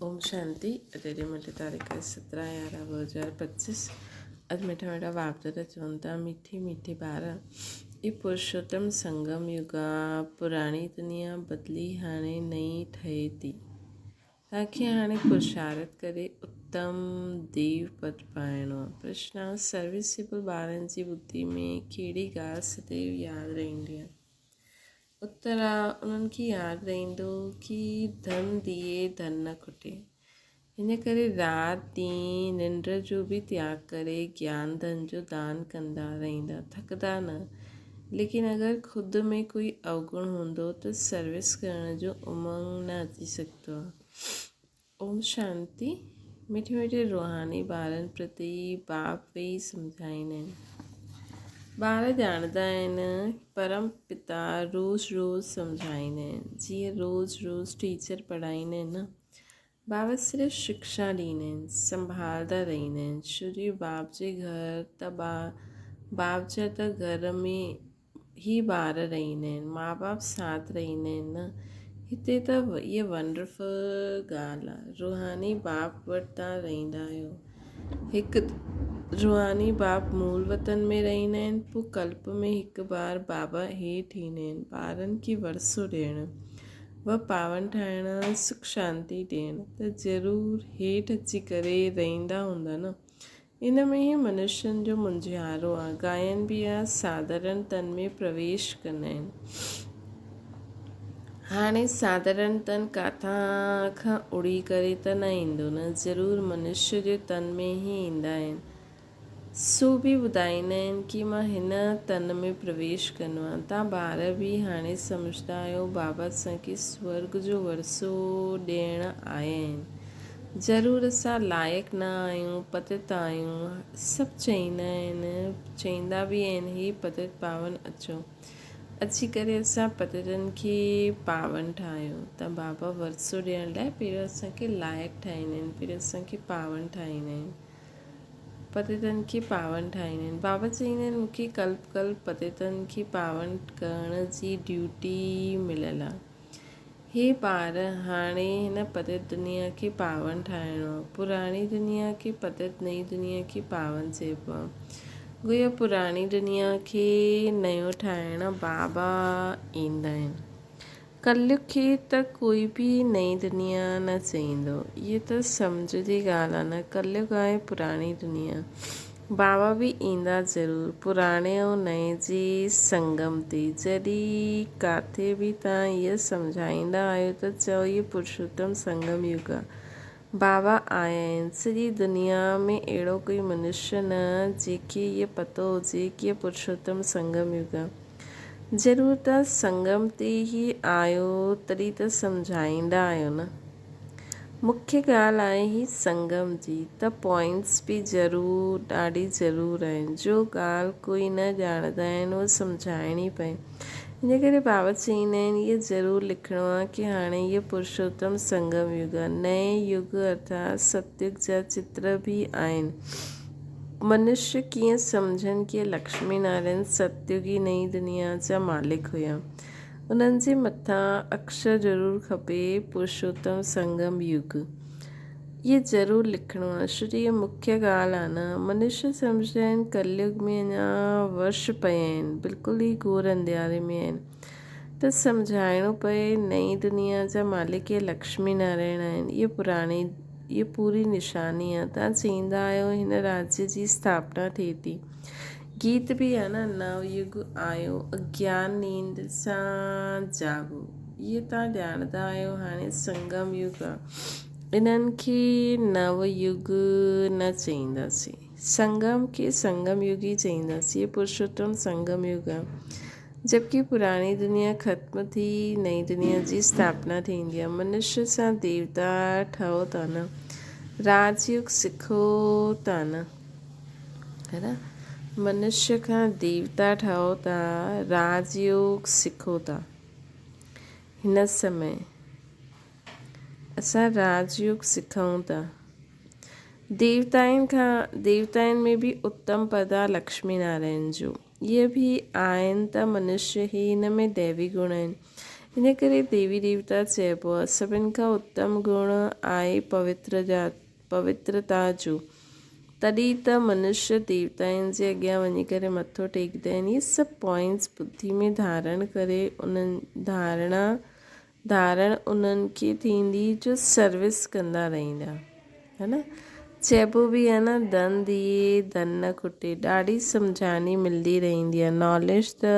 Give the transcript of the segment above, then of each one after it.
اوم شانتي اڄ منهنجي تاريخ آهي سترهن يارهن ٻه هزار پچيس اڄ مٺا مٺا باپ دادا چون ٿا مٺي مٺي ٻار هي پرشوتم سنگم يگ آ پراڻي دنيا بدلي هاڻي نئين ٺهي ٿي توهان کي هاڻي پرشارت ڪري اتم ديو پد پائڻو آ پرشن آ سروسيبل ٻارن جي ٻڌي ۾ ڪهڙي ڳالهه سديو ياد رهندي آ اتر آ انهن کي ياد رهندو ڪي ڌن ديئي ڌن نه کٽي. ان ڪري رات ڏينهن ننڊ جو به تياڳ ڪري گيان ڌن جو دان ڪندا رهندا، ٿڪندا نه. ليڪن اگر خود ۾ ڪوئي اوگڻ هوندو ته سروس ڪرڻ جو امنگ نه اچي سگهندو آ. اوم شانتي مٺي مٺي روحاني ٻارن پرتي باپ ويهي سمجهائيندا آهن. ٻار ڄاڻندا آهن پرم پتا روز روز سمجهائيندا آهن جيئن روز روز ٽيچر پڙهائيندا آهن نه بابا صرف شڪشا ڏيندا آهن سنڀالدا رهندا آهن شري باپ جي گهر ته باپ جا ته گهر ۾ هي ٻار رهندا آهن، ماء باپ ساٿ رهندا آهن نه، هتي ته هيء ونڊرفل ڳالهه آهي، روحاني باپ وٽ توهان رهندا آهيو. هڪ روحاني باپ مول وطن ۾ رهندا آهن، پوء ڪلپ ۾ هڪ بار بابا هيٺ ايندا آهن، ٻارن کي ورثو ڏيڻ و پاون ٺاهڻ، سک شانتي ڏيڻ ته ضرور هيٺ اچي ڪري رهندا هوندا نه. ان ۾ ئي منشين جو مونجهارو آ. گائن به آ، ساڌارڻ تن ۾ پرويش ڪندا آهن. هاڻي ساڌارڻ تن ڪاٿان کان اڙي ڪري ته نه ايندو نه، ضرور منشي جي تن ۾ ئي ايندا آهن. سو به ٻڌائيندا آهن ڪي مان هن تن ۾ پرويش ڪندو آهيان. تان ٻار به هاڻي سمجهندا آهيو بابا اسان کي سورڳ جو ورثو ڏيڻ آيا آهن. ضرور اسان لائق نه آهيون، پتت آهيون، سڀ چئيندا آهن، چئيندا به آهن، هي پتت پاون اچو، اچي ڪري اسان پتتن کي پاون ٺاهيو ته بابا ورثو ڏيڻ لاء پهريون اسان کي لائق ٺاهيندا آهن، پهريون اسان کي پاون ٺاهيندا آهن، پتتن کي پاون ٺاهيندا آهن. بابا چئيندا آهن مون کي ڪلپ ڪلپ پتتن کي پاون ڪرڻ جي ڊيوٽي مليل آهي. هي ٻار، هاڻي هن پتت دنيا کي پاون ٺاهڻو آ. پراڻي دنيا کي پتت نئين دنيا کي پاون چئبو آ. گويا پراڻي دنيا کي نيو ٺاهڻ بابا ايندا آهن. ڪليگ کي ته ڪوئي به نئين دنيا نه چئيندو. اهي ته سمجهه جي ڳالهه آ نه. ڪليگ آهي پراڻي دنيا. بابا به ايندا ضرور پراڻي ۽ نئين جي سنگم تي. جڏهن ڪاٿي به توهان اهو سمجهائيندا آهيو ته چئو هي پرشوتم سنگم يگ آ. بابا آيا آهن. سڄي دنيا ۾ اهڙو ڪوئي منشي نه جنهن کي اهو پتو هجي ڪي هي پرشوتم سنگم يگ آ. ضرور توهان سنگم تي ئي آهيو تڏهن ته سمجهائيندا آهيو نه. مکيه ڳالهه آهي هي سنگم جي ته پوائنٽس به ضرور ڏاڍي ضرور آهن جو ڳالهه ڪوئي نه ڄاڻندا آهن اهو سمجهائڻي پئي ان ڪري بابا چئيندا آهن اهو ضرور لکڻو آهي ڪي هاڻي اهو پرشوتم سنگم يگ آهي نئين يگ ارٿات ستيگ جا چتر به آهن منشي ڪيئن سمجهن ڪي لڪشمي نارائڻ ستيگي نئين دنيا جا مالڪ هيا انهن جي مٿان اڪشر ضرور کپي پرشوتم سنگم يگ اهي ضرور لکڻو آهي ڇو جو اهي مکيه ڳالهه آهي نه منشي سمجهندا آهن ڪليگ ۾ اڃا ورش پيا آهن بلڪل ئي گهور انڌياري ۾ آهن ته سمجهائڻو پئي نئين دنيا جا مالڪ اهي لڪشمي نارائڻ آهن اهي پراڻي اهي پوري نشاني آهي تان چئيندا آهيو هن راجيه جي اسٿاپنا ٿئي ٿي گيت به آ نه نو يگ آيو اگيان نيند سان جاڳو اهي توهان ڄاڻندا آهيو هاڻي سنگم يگ آ انهن کي نو يگ نه چئينداسين سنگم کي سنگم يگ ئي چئينداسين اهي پرشوتم سنگم يگ آ جبڪه پراڻي دنيا ختم ٿي نئين دنيا جي اسٿاپنا ٿيندي آ منشي سان ديوتا ٺهو ٿا نه راج يگ سکو ٿا نه ہے نا منشي کان ديوتا ٺهو ٿا راج يوگ سکو ٿا هن سمي اسان راج يوگ سکون ٿا ديوتائن کان ديوتائن ۾ به اتم پد آ لڪشمي نارائڻ جو اهي به آهن ته منشي هي هن ۾ ديوي گڻ آهن. ان ڪري ديوي ديوتا چئبو آهي. سڀن کان اتم گڻ آهي پوترتا جو. تڏهن ته منشيه ديوتائن جي اڳيان وڃي ڪري مٿو ٽيڪدا آهن. اهي سڀ پوائنٽس ٻڌي ۾ ڌارڻ ڪري انهن ڌارڻا ڌارڻ انهن کي ٿيندي جو سروس ڪندا رهندا ها نه چئبو به آهي نه ڌن ڏئي ڌن نه کٽي ڏاڍي سمجهاڻي ملندي رهندي آهي ناليج ته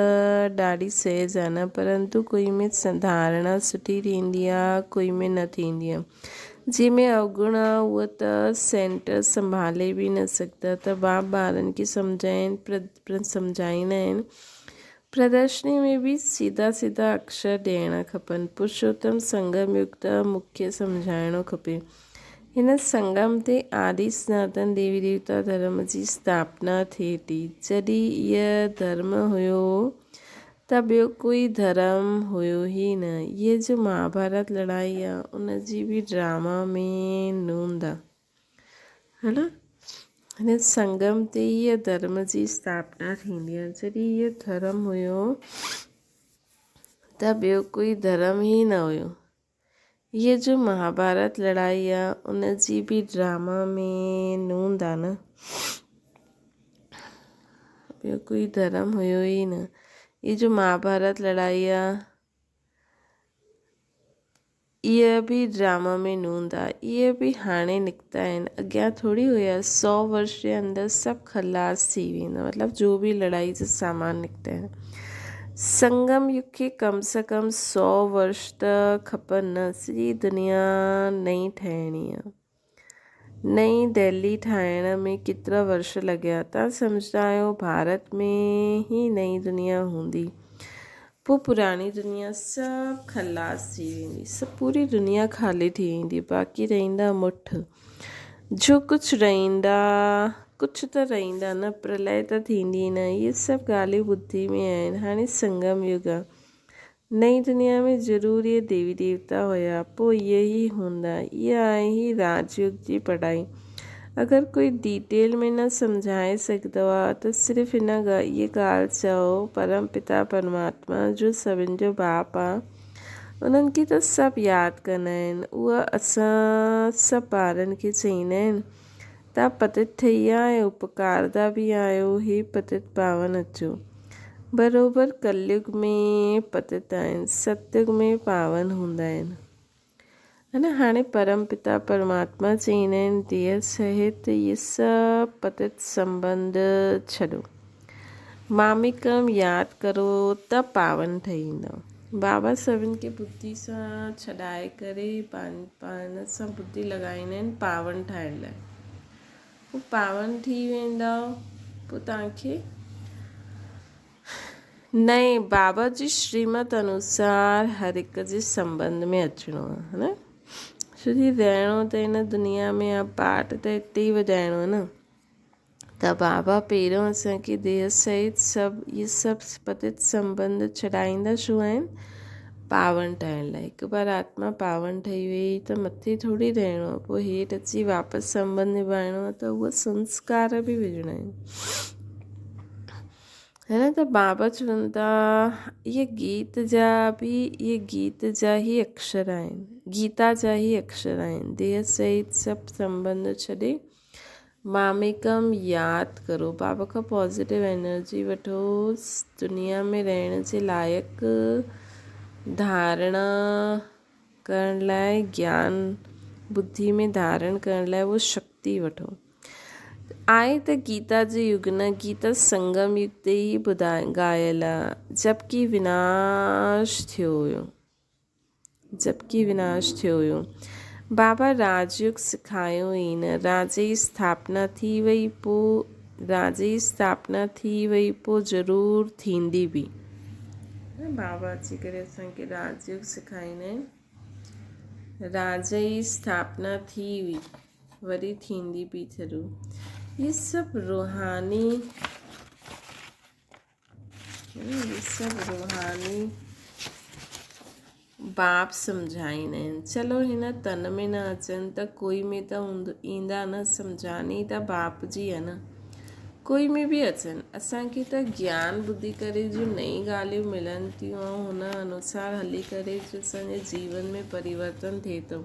ڏاڍي سهج آهي نه پرنتو ڪوئي ۾ ڌارڻا سٺي ٿيندي آهي ڪوئي ۾ نه ٿيندي آهي جنهن ۾ اوگڻ آهي اهو ته سينٽر سنڀالي به نه سگهندا ته باپ ٻارن کي سمجهائين سمجهائيندا آهن پردرشني ۾ به سيڌا سيڌا اڪشر ڏيڻا کپن. پرشوتم سنگم يگ ته مکيه سمجهائڻو کپي. هن سنگم تي آدي سناتن ديوي ديوتا ڌرم جي اسٿاپنا ٿئي ٿي. جڏهن اهي ڌرم هيو ته ٻيو ڪوئي ڌرم هيو ئي نه. اهي جو مهاڀارت لڙائي آ ان جي به ڊراما ۾ نوند آ. ها نه؟ هن سنگم تي ئي ڌرم جي اسٿاپنا ٿيندي آهي. جڏهن اهو ڌرم هيو ته ٻيو ڪوئي ڌرم ئي نه هيو. هيء جو مهاڀارت لڙائي آ ان جي به ڊراما ۾ نوند آ نه. ٻيو ڪوئي ڌرم هيو ئي نه. هي جو مهاڀارت لڙائي آ اهي به ڊراما ۾ نوند آ. اهي به هاڻي نڪتا آهن اڳيان ٿوري هيا. سو ورش جي اندر سڀ خلاص ٿي ويندا مطلب جو به لڙائي جا سامان نڪتا آهن. سنگم يگ کي ڪم سان ڪم سو ورش ته کپن نه سڄي دنيا نئين ٺاهڻي آ. نئين دهلي ٺاهڻ ۾ ڪيترا ورش لڳيا؟ توهان سمجهندا آهيو ڀارت ۾ ئي نئين دنيا هوندي، پوء پراڻي دنيا سڀ خلاص ٿي ويندي، سڀ پوري دنيا خالي ٿي ويندي، باقي رهندا مٺ، جو ڪجهه رهندا، ڪجهه ته رهندا نه، پرلئه ته ٿيندي نه، اهي سڀ ڳالهيون ٻڌي ۾ آهن، هاڻي سنگم يگ آهي، نئين دنيا ۾ ضرور اهي ديوي ديوتا هيا، پوء اهي ئي هوندا. اها آهي هي راج يوگ جي پڙهائي. اگر ڪوئي ڊيٽيل ۾ نه سمجهائي سگهندو آ ته صرف هن اهي ڳالهه چئو، پرم پتا پرماتما جو سڀن جو باپ آ، انهن کي ته سڀ ياد ڪندا آهن. اهي اسان سڀ ٻارن کي چئيندا آهن، تان پتت ٺهي ويا ۽ اپڪاردا به آهيو، هي پتت پاون اچو. بروبر ڪليگ ۾ پتت آهن، ستيگ ۾ پاون هوندا آهن. انا هاڻي پرم پتا پرماتما چئيندا آهن، ديهه سهت اهي سڀ پتت سنٻنڌ ڇڏو. ماميڪم ياد ڪرو ته پاون ٺهي ايندؤ. بابا سڀن کي ٻڌي سان ڇڏائي ڪري پاڻ سان ٻڌي لڳائيندا آهن پاون ٺاهڻ لاء. پوء پاون ٿي ويندؤ پوء توهان کي نئين بابا جي شريمت انوسار هر هڪ جي سنٻنڌ ۾ اچڻو آهي ها نه. ڇو جي رهڻو ته هن دنيا ۾ آهي پاٺ ته هتي ئي وڄائڻو آهي نه. ته بابا پهريون اسان کي ديهه سهت سڀ اهي سڀ پتت سنٻنڌ ڇڏائيندا ڇو آهن؟ پاون ٺاهڻ لاء. هڪ بار آتما پاون ٺهي ويئي ته مٿي ٿوري رهڻو آهي، پوء هيٺ اچي واپس سنٻنڌ نڀائڻو آهي ته اهي سنسڪار به وجهڻا آهن. هن ته بابا چون ٿا اهي گيت جا به اهي گيت جا ئي اڪشر آهن، گيتا جا ئي اڪشر آهن. ديهه سهت سڀ سنٻنڌ ڇڏي ماميڪم ياد ڪرو بابا کان پازيٽو انرجي وٺو دنيا ۾ رهڻ جي لائق ڌارڻا ڪرڻ لاء گيان ٻڌي ۾ ڌارڻ ڪرڻ لاء اهو شڪتي وٺو آهي ته گيتا جي يگ نه گيتا سنگم يگ تي ئي ٻڌا ڳايل آ جبڪي وناش ٿيو هيو جبڪي وناش ٿيو هيو. بابا راجيوگ سکايو ئي نه. راجي جي اسٿاپنا ٿي وئي پو راجي جي اسٿاپنا ٿي وئي پو ضرور ٿيندي به. بابا اچي ڪري اسان کي راجيوگ سکائيندا آهن. راجي جي اسٿاپنا ٿي هئي وري ٿيندي به ضرور. هي سڀ روحاني هي سڀ روحاني باپ سمجهائيندا آهن. چلو هن تن ۾ نه اچن ته ڪوئي ۾ ته ايندا نه، سمجهاني ته باپ جي آهي نه. ڪوئي ۾ به اچن. اسان کي ته گيان ٻڌي ڪري جو نئين ڳالهيون ملن ٿيون ۽ هن انوسار هلي ڪري جو اسان جي جيون ۾ پريورتن ٿئي ٿو.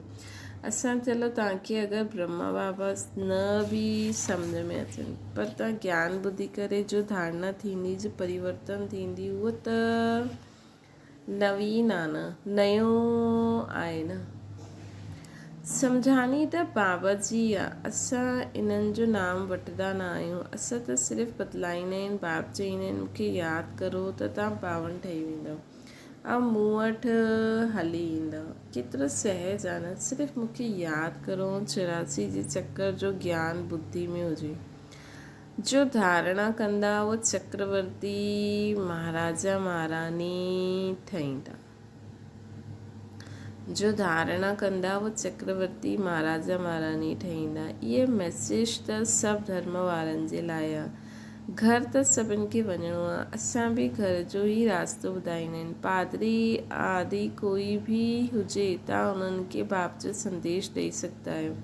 اسان چلو توهان کي اگر برهما بابا نه به سمجهه ۾ اچن پر توهان گيان ٻڌي ڪري جو ڌارڻا ٿيندي جو پريورتن ٿيندي اهو ته نوين آ نه، نيو آهي نه. سمجهاڻي ته بابا جي آ، اسان انهن جو نام وٺندا نه آهيون، اسان ته صرف بتلائيندا آهن، باب چئيندا آهن، مون کي ياد ڪرو ته توهان پاون ٺهي ويندؤ ۽ مون وٽ هلي ايندؤ. ڪيترو سهج آ نه، صرف مون کي ياد ڪرو ۽ 84 جي چڪر جو گيان ٻڌي ۾ هجي. جو ڌارڻا ڪندا اهو چڪرورتي مهاراجا مهاراني ٺهيندا. جو ڌارڻا ڪندا اهو چڪرورتي مهاراجا مهاراني ٺهيندا. اهي ميسيج ته سڀ ڌرم وارن جي لاء آ. گهر ته سڀن کي وڃڻو آ. اسان به گهر جو ئي راستو ٻڌائيندا آهن. پادري آدي ڪوئي به هجي تان انهن کي باپ جو سنديش ڏئي سگهندا آهيو.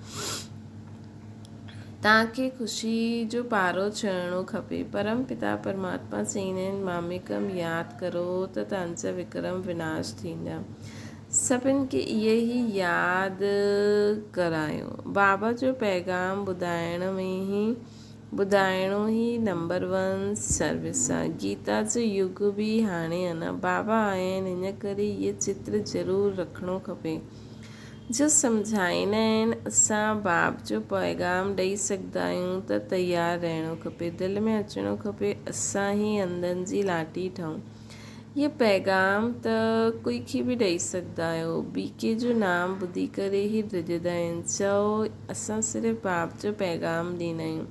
توهان کي خوشيء جو پارو ڇهڻو کپي. پرم پتا پرماتما چئيندا آهن، ماميڪم ياد ڪرو ته توهان جا وڪرم وناش ٿيندا. سڀن کي اهي ئي ياد ڪرايو. بابا جو پيغام ٻڌائڻ ۾ ئي ٻڌائڻو ئي نمبر ون سروس آ. گيتا جو يگ به هاڻي اڃا بابا آيا آهن ان ڪري اهي چتر ضرور رکڻو کپي. جو سمجهائيندا آهن، اسان باب جو پيغام ڏئي سگهندا آهيون ته تيار رهڻو کپي، دل ۾ اچڻو کپي، اسان ئي انڌن جي لاٽي ٺهون. هيء پيغام ته ڪوئي کي به ڏئي سگهندا آهيو. بي ڪي جو نام ٻڌي ڪري ئي ڊڄندا آهن. چئو، اسان صرف باب جو پيغام ڏيندا آهيون.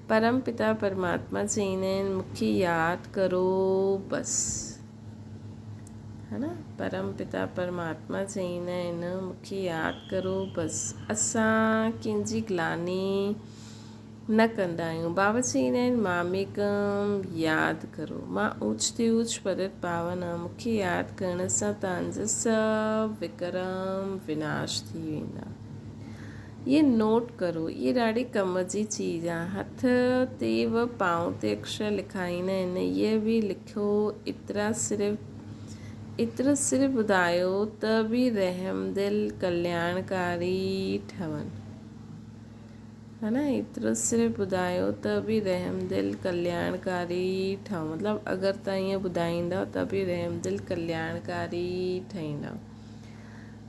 پرم پتا پرماتما چئيندا آهن، مون کي ياد ڪرو بس. ها نه پرم پتا پرماتما چئيندا آهن مون کي ياد ڪرو بس اسان ڪنهن جي گلاني نه ڪندا آهيون بابا چئيندا آهن ماميڪم ياد ڪرو مان اوچ تي اوچ پرت پاون آهيان مون کي ياد ڪرڻ سان توهان جا سڀ وڪرم وناش ٿي ويندا. اهي نوٽ ڪرو، اهي ڏاڍي ڪم جي چيز آ. هٿ تي و پانء تي اڪشر لکائيندا آهن، اهي به لکو، ايترا صرف ايترو صرف ٻڌايو ته به رحمدل ڪلياڻڪاري ٺهن. ها نه ايترو صرف ٻڌايو ته به رحمدل ڪلياڻڪاري ٺهو مطلب اگر توهان ائين ٻڌائيندؤ ته به رحمدل ڪلياڻڪاري ٺهيندؤ.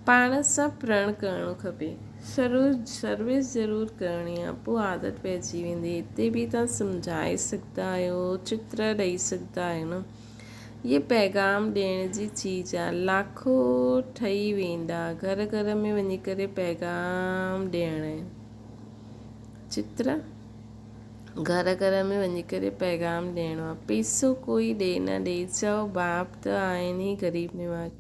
پاڻ سان پرڻ ڪرڻو کپي. سروس ضرور ڪرڻي آ پوء عادت پئجي ويندي. هتي به توهان سمجهائي سگهندا آهيو، چتر ڏئي سگهندا آهيو نه. هيء پيغام ڏيڻ جي چيز آ. لاکو ٺهي ويندا. گهر گهر ۾ وڃي ڪري پيغام ڏيڻ آهي. چتر گهر گهر ۾ وڃي ڪري پيغام ڏيڻو آ. پيسو ڪوئي ڏي نه ڏي، چئو باپ ته آهن ئي غريب نواز.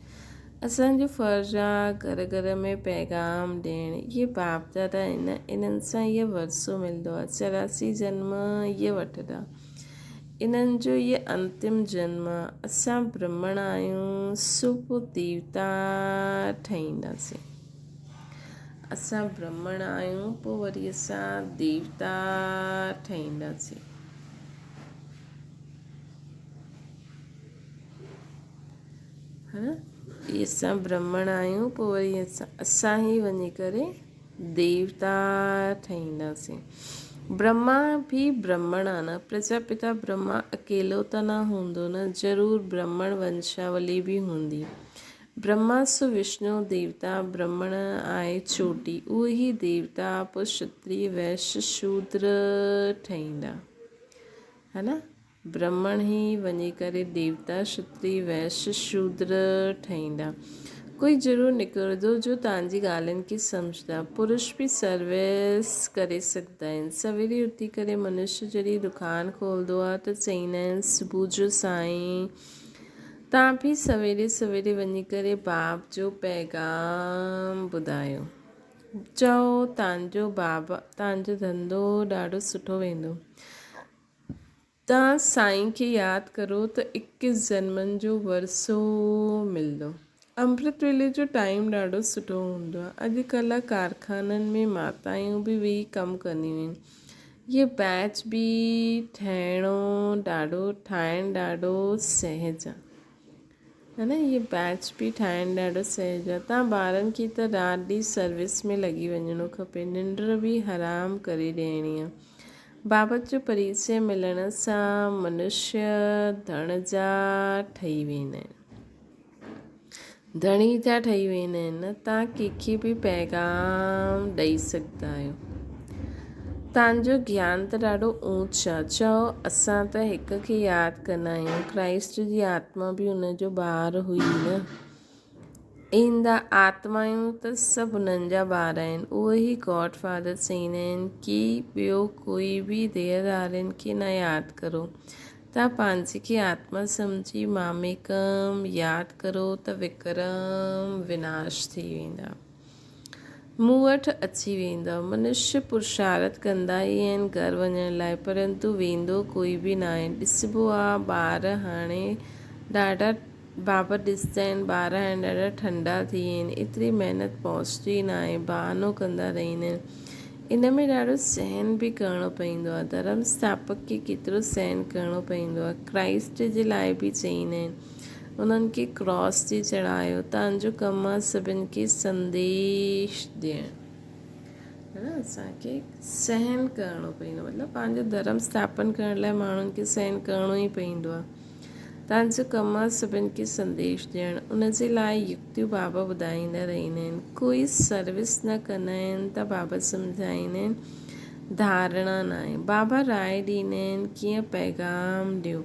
اسان جو فرض آ گهر گهر ۾ پيغام ڏيڻ. اهي باپ دادا آهن، انهن سان اهي ورثو ملندو آ. 84 جنم اهي وٺندا. انهن جو اهي انتم جنم آ. اسان برهمڻ آهيون، سو پوء ديوتا ٺهينداسين. اسان برهمڻ آهيون، پوء وري اسان ديوتا ٺهينداسين. ها نه اهي اسان برهمڻ آهيون پوء وري اسان ئي وڃي ڪري ديوتا ٺهينداسين برهما به برهمڻ آ نه پرجاپتا برهما اڪيلو ته نه هوندو نه ضرور برهمڻ ونشاولي به هوندي برهما سو وشنو ديوتا برهمڻ آهي چوٽي اهو ئي ديوتا پوء شتري ويش شودر ٺهيندا ها نه برهمڻ ئي وڃي ڪري ديوتا، شتري، ويش، شودر ٺهيندا. ڪوئي ضرور نڪرندو جو توهان جي ڳالهين کي سمجهندا. پرش به سروس ڪري سگهندا آهن. سويري اٿي ڪري منش جڏهن دڪان کولندو آهي ته چئيندا آهن صبح جو سائين توهان به سويري سويري وڃي ڪري باپ جو پيغام ٻڌايو. چئو توهان جو باب توهان جو ڌنڌو ڏاڍو سٺو ويندو. توهان سائين کي ياد ڪرو ته اڪيس جنمن جو ورثو ملندو. امرت ويلي جو ٽائيم ڏاڍو سٺو هوندو آهي. اڄ ڪلهه ڪارخانن ۾ ماتايون به ويهي ڪم ڪنديون آهن. هيء بيچ به ٺهڻو ڏاڍو ٺاهڻ ڏاڍو سهج آ. ها نه هيء بيچ به ٺاهڻ ڏاڍو سهج آ. تان ٻارن کي ته رات ڏينهن سروس ۾ لڳي وڃڻو کپي. ننڊ به حرام ڪري ڏيڻي آ. بابت جو پريچئه ملڻ سان منشيه ڌڻ جا ٺهي ويندا آهن. ڌڻي جا ٺهي ويندا آهن نه تان ڪنهن کي به پيغام ڏئي سگهندا آهيو. تان جو گيان ته ڏاڍو اونچ آ. چئو اسان ته هڪ کي ياد ڪندا آهيون. ڪرائسٽ جي آتما به ان جو ٻار هئي نه. ايندا آتمائون ته سڀ انهن جا ٻار آهن. اهي ئي گاڊ فادر چئيندا آهن ڪي ٻيو ڪوئي به ديهه ڌارين کي نه ياد ڪرو. تان پنهنجي کي آتما سمجهي ماميڪم ياد ڪرو ته وڪرم وناش ٿي ويندا. مون وٽ اچي ويندا. منشيه پرشارٿ ڪندا ئي آهن گهر وڃڻ لاء پرنتو ويندو ڪوئي به ناهي. ڏسبو آ ٻار هاڻي ڏاڍا بابت ڏسندا آهن ٻار هاڻي ڏاڍا ٺنڊا ٿي ويا آهن ايتري محنت پهچندي ناهي بهانو ڪندا رهندا آهن. ان ۾ ڏاڍو سهن به ڪرڻو پوندو آهي. ڌرم اسٿاپڪ کي ڪيترو سهن ڪرڻو پوندو آهي. ڪرائسٽ جي لاء به چئيندا آهن انهن کي ڪراس تي چڙهايو. تان جو ڪم آهي سڀن کي سنديش ڏيڻ. ها نه اسان کي سهن ڪرڻو پوندو مطلب پنهنجو ڌرم اسٿاپن ڪرڻ لاء ماڻهن کي سهن ڪرڻو ئي پوندو آهي. تان جو ڪم آ سڀن کي سنديش ڏيڻ، ان جي لاء يڪتيون بابا ٻڌائيندا رهندا آهن. ڪوئي سروس نه ڪندا آهن ته بابا سمجهائيندا آهن ڌارڻا ناهي. بابا راء ڏيندا آهن ڪيئن پيغام ڏيو.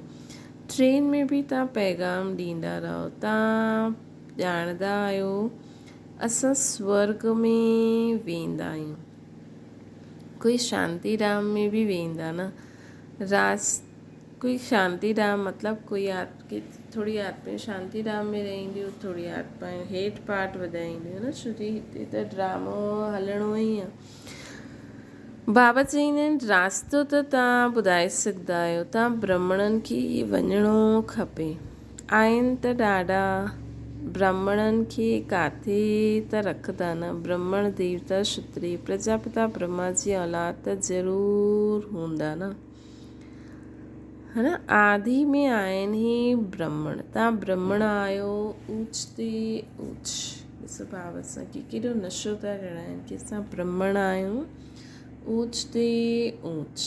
ٽرين ۾ به تان پيغام ڏيندا رهو. تان ڄاڻندا آهيو اسان سورڳ ۾ ويندا آهيون. ڪوئي شانتي ڌام ۾ به ويندا نه. راس ڪوئي شانتي ڌام مطلب ڪوئي آت ٿوري آتمائون شانتي ڌام ۾ رهنديون ٿوري آتمائون هيٺ پاٺ وڄائينديون نه ڇو جي هتي ته ڊرامو هلڻو ئي آ بابا چئيندا آهن راستو ته توهان ٻڌائي سگهندا آهيو توهان برهمڻن کي وڃڻو کپي آهن ته ڏاڍا برهمڻن کي ڪاٿي ته رکندا نه برهمڻ ديوتا شتري پرجاپتا برهما جي اولاد ته ضرور هوندا نه ها نه آڌي ۾ آهن هي برهمڻ تان برهمڻ آهيو اوچ تي اوچ ڏسو بابا اسان کي ڪيڏو نشو ٿا چڙهائين ڪي اسان برهمڻ آهيون اوچ تي اوچ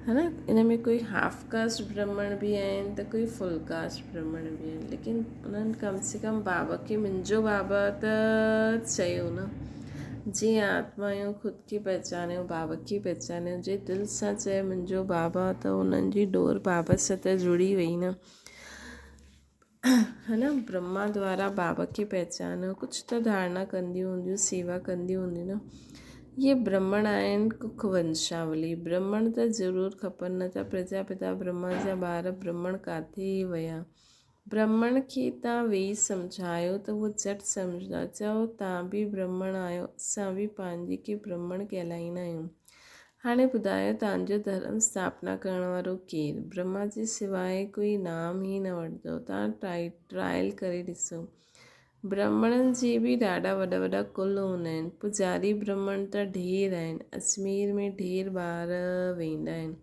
ها نه ان ۾ ڪوئي هاف ڪاسٽ برهمڻ به آهن ته ڪوئي فل ڪاسٽ برهمڻ به آهن ليڪن انهن ڪم سي ڪم بابا کي منهنجو بابا ته چيو نه جيئن آتمائون خود کي پهچانيو بابا کي پهچانيو جي دل سان چئي منهنجو بابا ته انهن جي ڏور بابا سان ته جڙي وئي نه ها نه برهما دوارا بابا کي پهچانيو ڪجهه ته ڌارڻا ڪنديون هونديون سيوا ڪنديون هونديون نه اهي برهمڻ آهن ڪک ونشاولي برهمڻ ته ضرور کپن نه ته پرجاپتا برهما جا ٻار برهمڻ ڪاٿي ويا برهمڻ کي تان ويهي سمجهايو ته هو جهٽ سمجهندا چئو تان به برهمڻ آهيو اسان به پنهنجي کي برهمڻ ڪهلائيندا آهيون هاڻي ٻڌايو توهان جو ڌرم اسٿاپنا ڪرڻ وارو ڪير؟ برهما جي سواء ڪوئي نام ئي نه وٺندو. توهان ٽرائل ڪري ڏسو. برهمڻن جي به ڏاڍا وڏا وڏا ڪل هوندا آهن. پوڄاري برهمڻ ته ڍير آهن. اجمير ۾ ڍير ٻار ويندا آهن.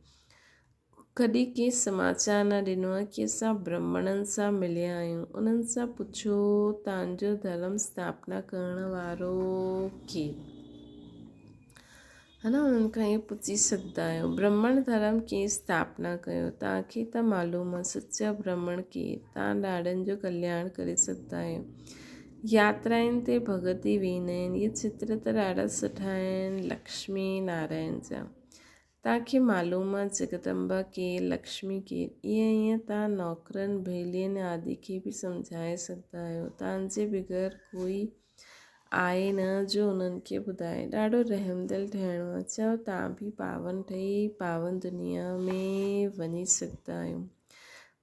ڪڏهن ڪنهن سماچار نه ڏنو آهي ڪي اسان برهمڻن سان مليا آهيون. انهن سان پڇو توهان جو ڌرم اسٿاپنا ڪرڻ وارو ڪير؟ ها نه انهن کان ائين پڇي سگهندا آهيو برهمڻ ڌرم ڪنهن اسٿاپنا ڪيو توهان کي ته معلوم آهي سچا برهمڻ ڪير توهان ڏاڍن جو ڪلياڻ ڪري سگهندا آهيو ياترائن تي ڀڳت ئي ويندا آهن اهي چتر ته ڏاڍا سٺا آهن لڪشمي نارائڻ جا توهان کي معلوم آهي جگدمبا ڪير لڪشمي ڪير ائين ائين توهان نوڪرن ڀيلين آدي کي به سمجهائي سگهندا آهيو توهان جي بغير ڪوئي آهي نه جو انهن کي ٻڌائي. ڏاڍو رحمدل ٺهڻو آهي. چئو توهان به پاون ٺهي پاون دنيا ۾ وڃي سگهندا آهيو.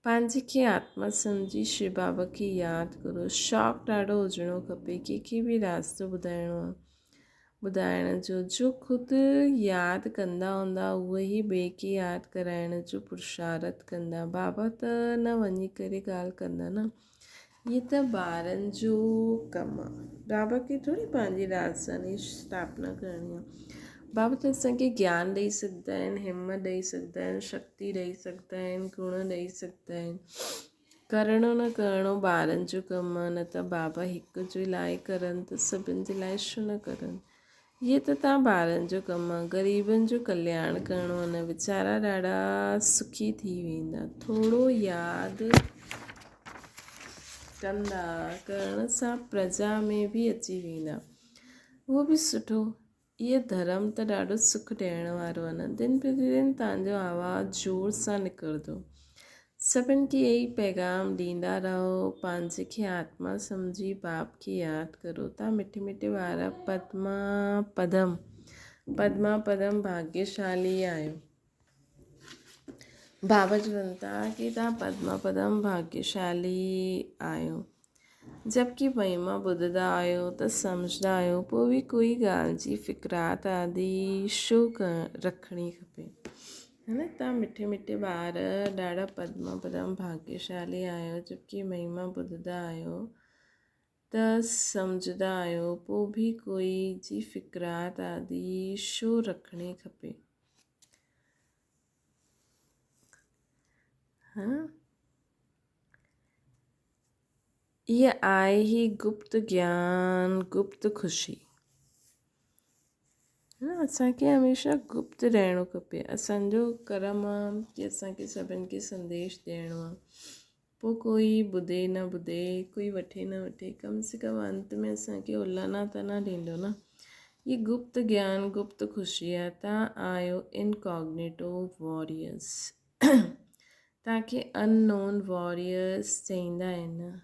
پنهنجي کي آتما سمجهي شو بابا کي ياد ڪرو. شوق ڏاڍو هجڻو کپي. ڪنهن کي به راستو ٻڌائڻو آهي ٻڌائڻ جو. جو خود ياد ڪندا هوندا اهي ئي ٻئي کي ياد ڪرائڻ جو پرشارٿ ڪندا. بابا ته نه وڃي ڪري ڳالهه ڪندا نه. هي ته ٻارن جو ڪم آ. بابا کي ٿوري پنهنجي راڄڌاني اسٿاپنا ڪرڻي آ. بابا ته اسان کي گيان ڏئي سگهندا آهن، همت ڏئي سگهندا آهن، شڪتي ڏئي سگهندا آهن، گڻ ڏئي سگهندا آهن. ڪرڻو نه ڪرڻو ٻارن جو ڪم آهي، نه ته بابا هڪ جي لاء ڪرن ته سڀن جي لاء ڇو نه ڪرن. هيء ته تان ٻارن جو ڪم آهي، غريبن جو ڪلياڻ ڪرڻو آهي نه، ويچارا ڏاڍا سکي ٿي ويندا. ٿورو ياد ڪندا ڪرڻ سان پرجا ۾ به اچي ويندا. اهو به سٺو. اهو ڌرم ته ڏاڍو سک ڏيڻ وارو آهي نه. دن پرتي دن توهان جو آواز زور سان نڪرندو. سڀن کي اهي پيغام ڏيندا رهو. پنهنجي کي آتما سمجهي باپ کي ياد ڪرو. توهان مٺي مٺي ٻار پدما پدم پدما پدم ڀاگيشالي آهيو. بابا چون ٿا ڪي توهان پدما پدم ڀاگيشالي آهيو. جبڪه مهما ٻڌندا آهيو ته سمجهندا آهيو پوء به ڪوئي ڳالهه جي فڪرات آدي شو رکڻي کپي ها نه توهان مٺي مٺي ٻار ڏاڍا پدما پدم ڀاگيشالي آهيو جبڪه مهما ٻڌندا آهيو ته سمجهندا آهيو پوء به ڪوئي جي فڪرات آدي شو رکڻي کپي ها اها آهي هي گپت گيان، گپت خوشي. نه اسان کي هميشه گپت رهڻو کپي. اسان جو ڪرم آ ڪي اسان کي سڀن کي سنديش ڏيڻو آ. پوء ڪوئي ٻڌي نه ٻڌي، ڪوئي وٺي نه وٺي، ڪم سي ڪم انت ۾ اسان کي الانا ته نه ڏيندو نه. هي گپت گيان، گپت خوشي آ. تان آهيو انڪاگنيٽو واريئرس. توهان کي ان نون واريئرس چئيندا آهن.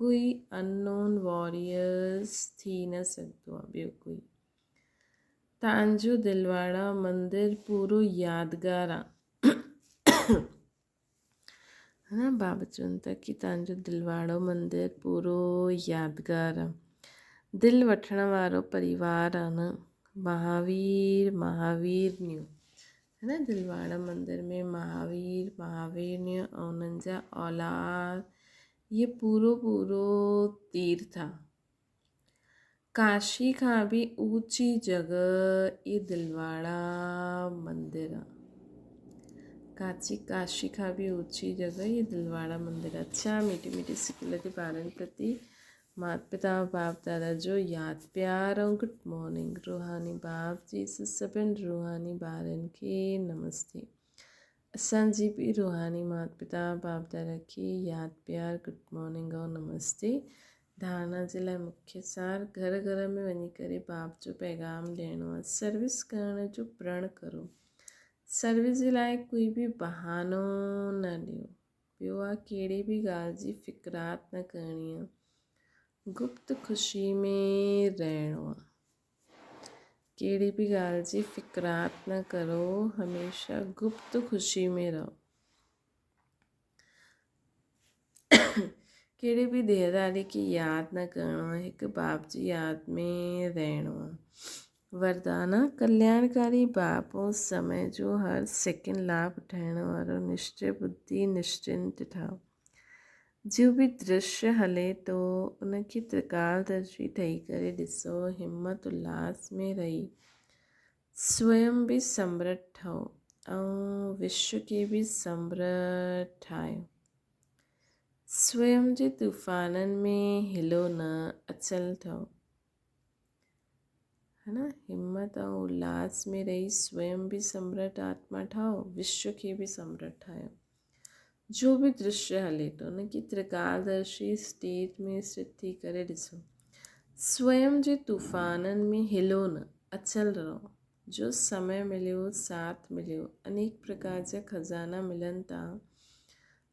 ڪوئي ان نون واريئرس ٿي نه سگهندو آهي ٻيو ڪوئي. توهان جو دلواڙا مندر پورو يادگار آ. ها بابا چون ٿا ڪي توهان جو دلواڙو مندر پورو يادگار آ. دل وٺڻ وارو پريوار آ نه. مهاوير مهاويرنيون. هن دلواڙا مندر ۾ مهاوير، مهاويرنيون ۽ انهن جا اولاد اهي پورو پورو تيرٿ آ. ڪاشي کان به اوچي جڳهه اهي دلواڙا مندر آ. ڪاچي ڪاشي کان به اوچي جڳهه اهي دلواڙا مندر آ. ڇا ميٺي ميٺي سڪل جي ٻارن پرتي مات پتا باپ دادا جو ياد پيار ۽ گڊ مارننگ روحاني باپ جي سڀن روحاني ٻارن کي نمستي اسان جي به روحاني مات پتا باپ دادا کي ياد پيار گڊ مارننگ ۽ نمستي ڌارڻا جي لاء مکيه سار گهر گهر ۾ وڃي ڪري باپ جو پيغام ڏيڻو آهي سروس ڪرڻ جو پرڻ ڪرو سروس جي لاء ڪوئي به بهانو نه ڏيو ٻيو آ ڪهڙي به ڳالهه جي فڪرات نه ڪرڻي آ. گپت خوشي ۾ رهڻو آ. ڪهڙي به ڳالهه جي فڪرات نه ڪرو، هميشه گپت خوشي ۾ رهو. ڪهڙي به ديهداري کي ياد نه ڪرڻو آ، هڪ باپ جي ياد ۾ رهڻو آ. وردانا، ڪلياڻڪاري باپ ۽ سمي جو هر سيڪنڊ لاڀ اٺائڻ وارو نشچي ٻڌي نشچنت ٺاهه. جو به درشيه هلي ٿو، ان کي ترڪالدرشي ٺهي ڪري ڏسو، همت الهاس ۾ رهي سويم به سمرٿ ٺهو ۽ وشو کي به سمرٿ ٺاهيو. سويم جي طوفانن ۾ هلو نه، اچل ٺهو. ها نه همت ۽ الهاس ۾ رهي سويم به سمرٽ آتما ٺاهو وشو کي به سمرٽ ٺاهيو جو به درشيه هلي ٿو ان کي ترڪالدرشي اسٽيٽ ۾ اسٿت ٿي ڪري ڏسو سويم جي طوفانن ۾ هلو نه اچل رهو جو سمي مليو ساٿ مليو انيڪ پرڪار جا خزانا ملن ٿا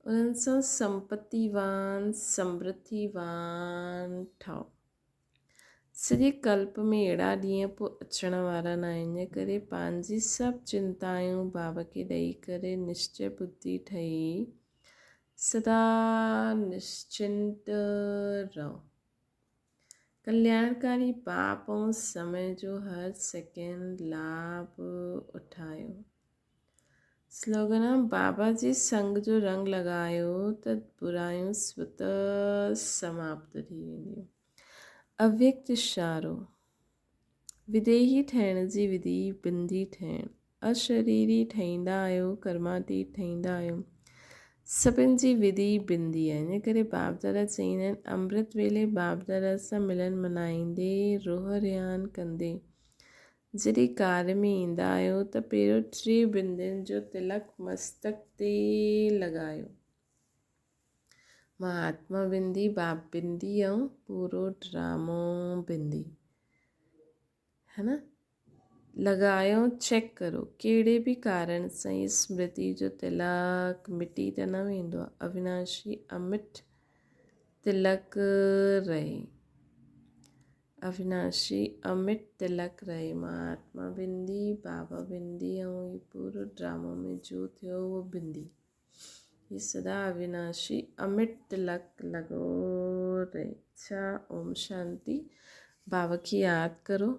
انهن سان سمپتيوان سمرٿيوان ٺاهو سڄي ڪلپ ۾ اهڙا ڏينهن پوء اچڻ وارا ناهن، ان ڪري پنهنجي سڀ چنتايون بابا کي ڏئي ڪري نشچي ٻڌي ٺهي سدا نشچنت رهو. ڪلياڻڪاري باپ ۽ سمي جو هر سيڪنڊ لاڀ اٺايو. سلوگن، بابا جي سنگ جو رنگ لڳايو ته برايون سوت سماپت ٿي وينديون. اويڪت اشارو، وديهي ٺهڻ جي وڌي بندي ٺهڻ. اشريري ٺهيندا آهيو، ڪرماتيت ٺهيندا آهيو. سڀن جي وڌي بندي آهي. ان ڪري باپ دادا چئيندا آهن امرت ويلي باپ دادا سان ملن منائيندي روح رهان ڪندي جڏهن ڪار ۾ ايندا آهيو ته پهريون ٽي بندين جو تلڪ مستڪ تي لڳايو. مهاتما بندي، باپ بندي ۽ پورو ڊرامو بندي هي نه لڳايو چيڪ ڪرو ڪهڙي به ڪارڻ سان هي سمرتي جو تلڪ مٽي ته نه ويندو آهي اوناشي امٽ تلڪ رهي اوناشي امٽ تلڪ رهي مهاتما بندي بابا بندي ۽ هي پورو ڊرامو ۾ جو ٿيو اهو بندي هي سدا اوناشي امٽ تلڪ لڳو رهي. اڇا اوم شانتي. بابا کي ياد ڪرو.